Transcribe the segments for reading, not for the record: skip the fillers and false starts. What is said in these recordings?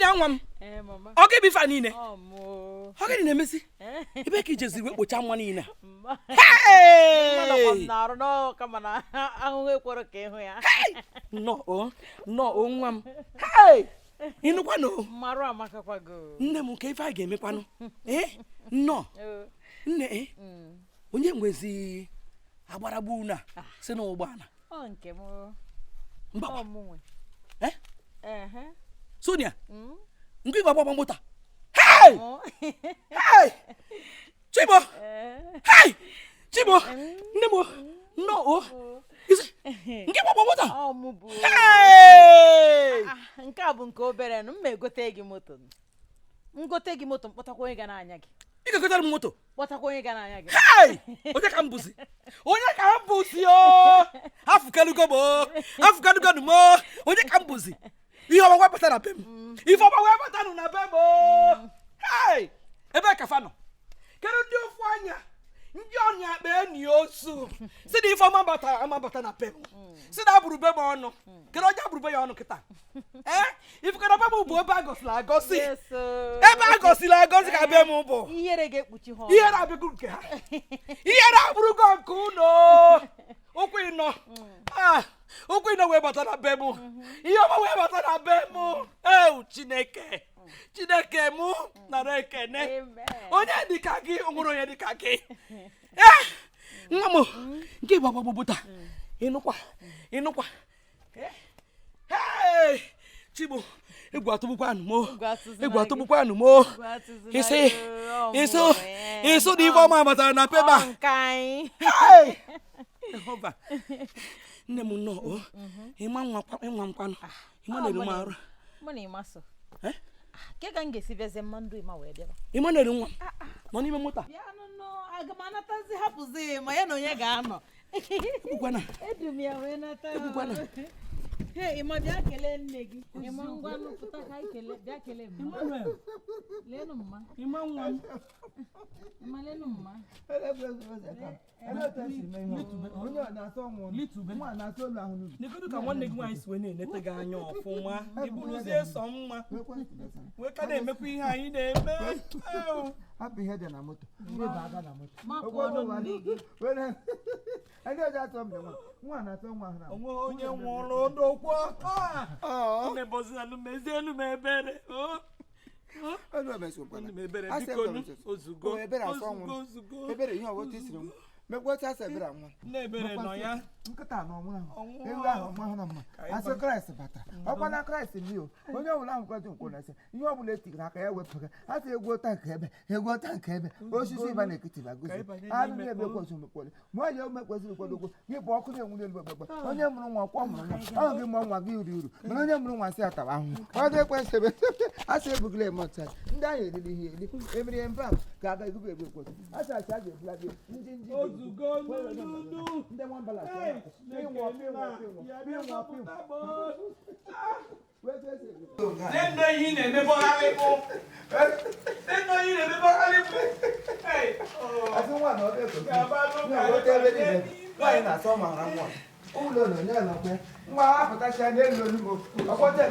Sonia nwa m, ọ gị bụ ife a niile? Ọ gịnị na-emezi? Ebe ka ijezi wee kpocha nwa niile a? Hey! Nnọọ o, nnọọ o nwa m. Hey! Ịnụkwanụ o? Nne m, nke ife a ga-emekwanụ? Ee, nnọọ nne. E onye nwezi agbaragbu unu a si n'ụgbọala mba? Eh? Sonia, nke igwe agbagba moto. Hey! Hey! Chibo! Hey! Chibo! Nne m, nnọọ o. Isi nke gbagba moto. Hey! Nke a bụ nke obere nụ. M ma egote gị moto, ngote gị moto, mkpọtakwa onye ga na-anya gị. Ị ga-egotere m moto? Kpọtakwa onye ga na-anya gị. Hey! Onye ka m bụzi? Onye ka m bụzi o? Afụkelugo m o! Afụkelugo m o! Onye ka m bụzi? Ihe ọma wepụta na be m. Ife ọma wepụta nụ na be m o! Hey! Ebe ka fa nọ? Kedu ndị ofu anya? Ndị ọnya akpa enyi ozu. Si na ife ọma bata ama bata na be m. Si na abụrụ be m ọnụ. Kedu onye abụrụ be ya ọnụ kịta? Ee? Ifukara be m bụ ebe a gọsịrị agọsị. Ebe a gọsịrị agọsị ka be m bụ. Ihere ga-ekpuchi ha. Ihere abịago nke ha, ihere abụrụgo nke unu. Ụkwụ ịnọ, ah, ụkwụ ịnọ wee bata na be m, ihe ọma wee bata na be m. Ewu Chineke, Chineke mụ nara ekene. Onye dịka gị, nwere onye dịka gị? Ee, nwa m, nke bụ agbagbo taa. Ịnụkwa, ịnụkwa? Hey! Chibo, egwu atụgbukwanụ m o. Egwu atụgbukwanụ m o. Isi ịsụ ịsụ na ife ọma batara na peba. Hey! Jehova! Nne m, nnọọ o. Ịma nwa, ịnwa nkwanụ, ịma na-eru m arụ. Mụ na ịma so. Eh? Ke ka m ga-esi bịazie mma ndụ ịma wee bịaba? Ịma na-eru nwa m nọ n'ime moto a. Bịa nụnụ, aga m anatazi, hapụzi ma ya na onye ga-anọ. Ekwukwana. Edu m ya wee nata. Ekwukwana. He, ịma, bịa kelee nne gị. Ịma, ngwa pụta ka anyị kelee, bịa kelee mma. Leenụ mma. Ịma nwa m. Ịma, leenụ mma. Onye ọ na-asọ nwụrụ, nwa na-asọ olu ahụ n'ubi. Negodu ka nwanne gị nwaanyị si wee na-enete gị anya ọfụma. Ịbụrụzie sọ mma wee ka na-emekwa ihe anyị na-eme. Ew. Hapụ ihe dị na moto, ndị ba aga na moto. Mapụ ọnụ nne gị. Ndị ọjọọ atọ m nwa nwa na-atọ nwa ahụ na Onwe onye nwụrụ n'okwu. Nne bọzinanụ, mezienu m ebere o. Olu emesokwana. Nne m, ebere. Asị Biko nu, ebere. ozugbo. O, ebere asọ Ozugbo. nwụrụ. Ozugbo. Ebere ihe ọwụta isiri nwa mekwa otu asị ebere nwa. Nne, ebere nọ ya. Nkịta na ọnwụrụ ahụ. Ọnwụrụ. Ewu ahụ ọma ahụ na mma. Ka anyị Asị Kraịst bata ọkwa na Kraịst mi o. Onye ọbụla ahụ kwado nkwo na asị ihe ọbụla etigara aka ya wepụga. Asị egwu ụta nke ebe, egwu ụta nke ebe osisi ịba na-ekiti ba Ka anyị gozi banye anụ n'ime. na-ebe kwesịrị mekwere ma onye ome kwesịrị kwadokwo gị bụ ọkụ na-enwu n'elu gbegbe. Onye mụrụ nwa kwọ mụrụ nwa ahụ, gị mụọ nwa gị uru uru, mana onye mụrụ nwa sị atawa ahụhụ ọ dị ekwesị ebe asị ebugila eme ọtụ ndị ahụ eriri ihe eri emiri mba ka aga egbu egbu ekwesị asị asị a ga-ebula gị ndị ndị Ozugbo nunu. Ndị nwambala. Hey, pịnwọ pịnwọ pịnwọ pịnwọ pịnwọ. Nne, ihe ị na-emebọgharị bụ, nne, ihe ị na-emebọgharị bụ. Hey, oh. Asị nwa na ọ bụ Ga-agbalụ ka na-enweta ebe niile. anyị Nwaanyị na-asọ ma ha nwa ụlọ na onye nọkwe nwa ha pụtacha n'elu olugbo ọkwọta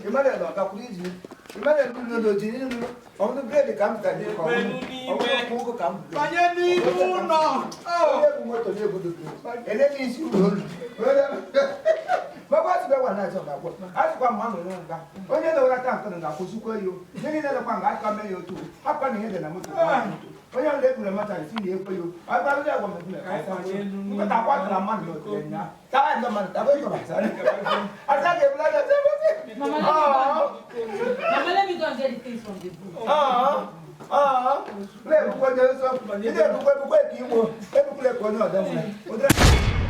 Emmanuel ọgakwuru iji Emmanuel ụlọ n'oji n'ilu ọbụrụ bread ka m zụtara ka ọbụrụ ụgụ ka m buru. Banye n'ime ụlọ. Oh. Onye bụ moto na-ebudo ele n'isi ụlọ olu gbagba atụbe gwa na-achọ ga-agwọ azụkwa mma nụrụ nga onye dọwara tankị nọ na-akwụsịkwa ya o ihe niile dọkwa nga aka mee ya otu hapụkwa na ihe dị na moto onye ọbụla ekwuru mata isi na ekwe ya o ọ bụrụ agwa mmadụ nkịta kwatara mmadụ n'otu nya taa ndị mmadụ taa ego asa ga-ebula. Mama, let me go. Mama, let me go and get the things from the boot. Na-ebukwa onye nsọ ị na-ebukwa ebukwa ka igbo ebukwala ka onye ọdọ nwere ụdịrị.